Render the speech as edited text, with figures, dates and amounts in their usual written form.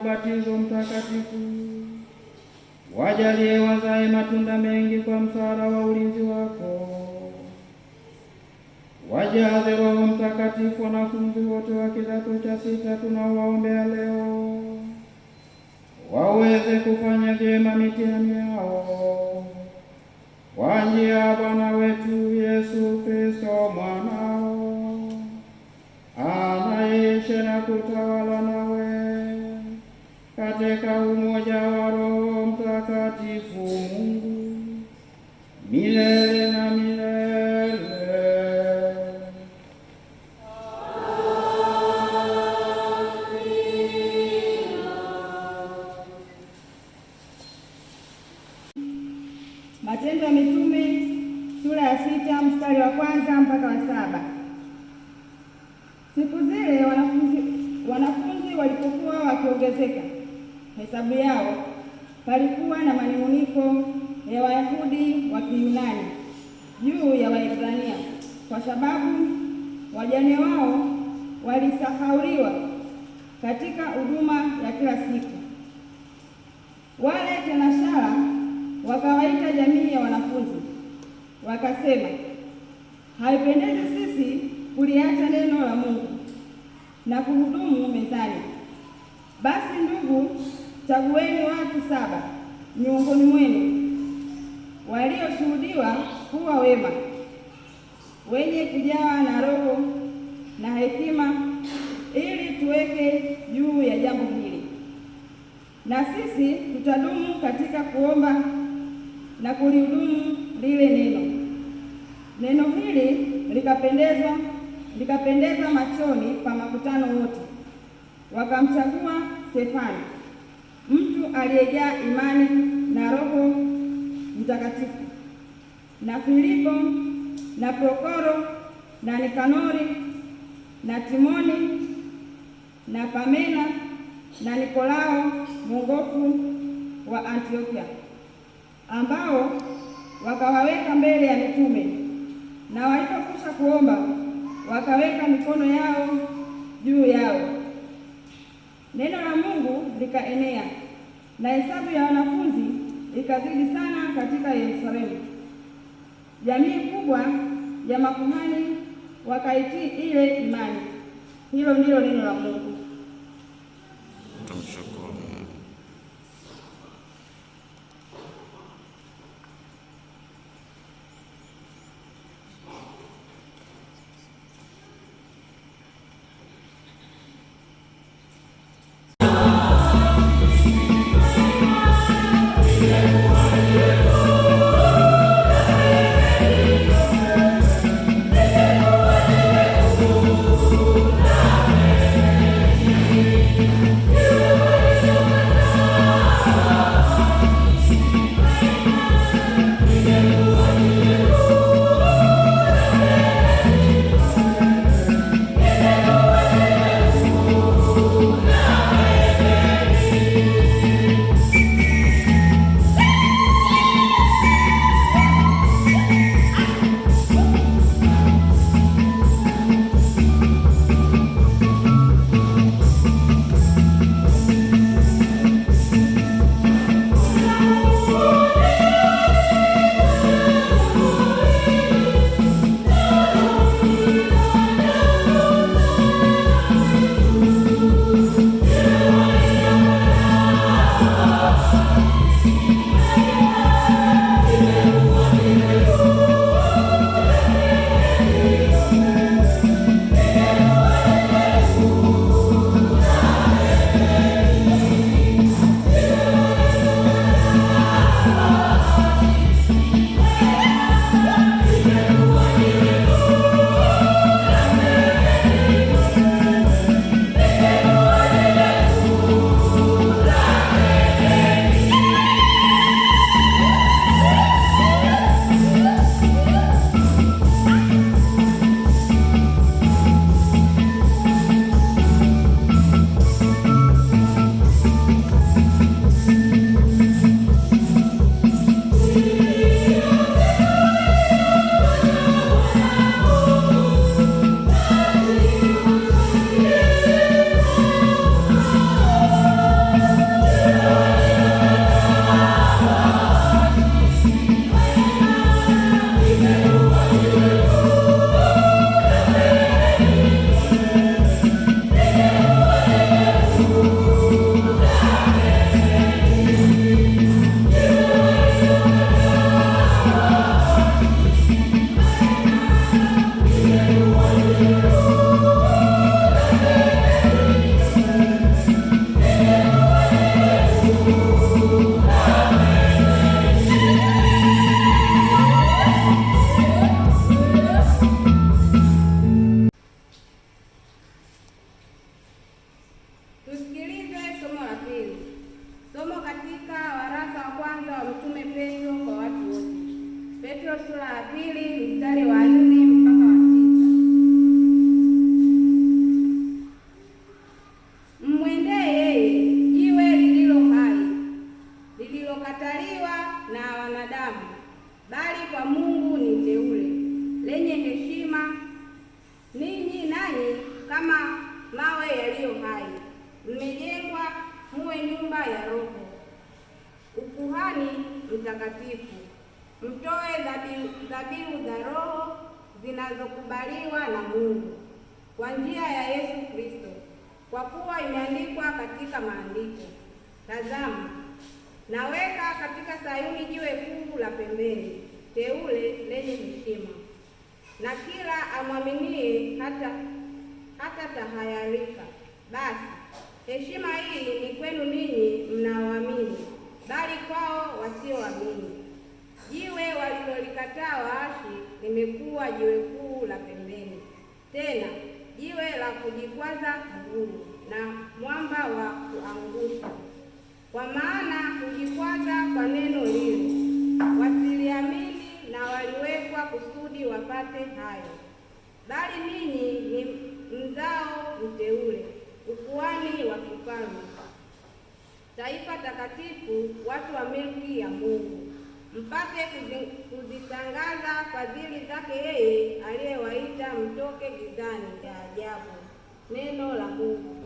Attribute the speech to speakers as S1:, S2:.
S1: Ubatizo mtakatifu, wajalie wazae matunda mengi kwa msaada wa ulinzi wako. Wajaze Roho Mtakatifu wanafunzi wote wa kidato cha sita tunaowaombea leo, waweze kufanya vyema mitihani yao kwa njia ya Bwana wetu Yesu Kristo mwanao, anaishi na kutawala nawe katika umoja wa Roho Mtakatifu Mungu milele na milele.
S2: Matendo ya Mitume sura ya 6 mstari wa kwanza mpaka wa 7. Siku zile wanafunzi walipokuwa wakiongezeka hesabu yao, palikuwa na manung'uniko ya Wayahudi wa Kiyunani juu ya Waebrania, kwa sababu wajane wao walisahauliwa katika huduma ya kila siku. Wale tenashara wakawaita jamii ya wanafunzi, wakasema, haipendezi sisi kuliacha neno la Mungu na kuhudumu mezani. Basi ndugu, chagueni watu 7 miongoni mwenu walioshuhudiwa kuwa wema, wenye kujawa na Roho na hekima, ili tuweke juu ya jambo hili. Na sisi tutadumu katika kuomba na kulihudumu lile neno. Neno hili likapendeza machoni pa makutano wote. Wakamchagua Stefano, mtu aliyejaa imani na Roho Mtakatifu, na Filipo na Prokoro na Nikanori na Timoni na Pamena na Nikolao mwongofu wa Antiokia, ambao wakawaweka mbele ya mitume. Na walipokwisha kuomba, wakaweka mikono yao juu yao. Neno la Mungu likaenea, na hesabu ya wanafunzi ikazidi sana katika Yerusalemu. Jamii kubwa ya makuhani wakaitii ile imani. Hilo ndilo neno la Mungu.
S3: Tumshukuru Mungu. Muwe nyumba ya Roho, ukuhani mtakatifu, mtoe dhabihu za Roho zinazokubaliwa na Mungu kwa njia ya Yesu Kristo. Kwa kuwa imeandikwa katika maandiko, tazama, naweka katika Sayuni jiwe kuu la pembeni, teule lenye heshima, na kila amwaminie hata tahayarika. Basi heshima hii ni kwenu ninyi mnaoamini, bali kwao wasioamini, jiwe walilolikataa waashi limekuwa jiwe kuu la pembeni, tena jiwe la kujikwaza mguu na mwamba wa kuangusha. Kwa maana hujikwaza kwa neno lile, wasiliamini, na waliwekwa kusudi wapate hayo. Bali ninyi ni mzao mteule, ukuhani wa kifalme, taifa takatifu, watu wa milki ya Mungu, mpate kuzitangaza fadhili zake yeye aliyewaita mtoke gizani ya ajabu. Neno la Mungu.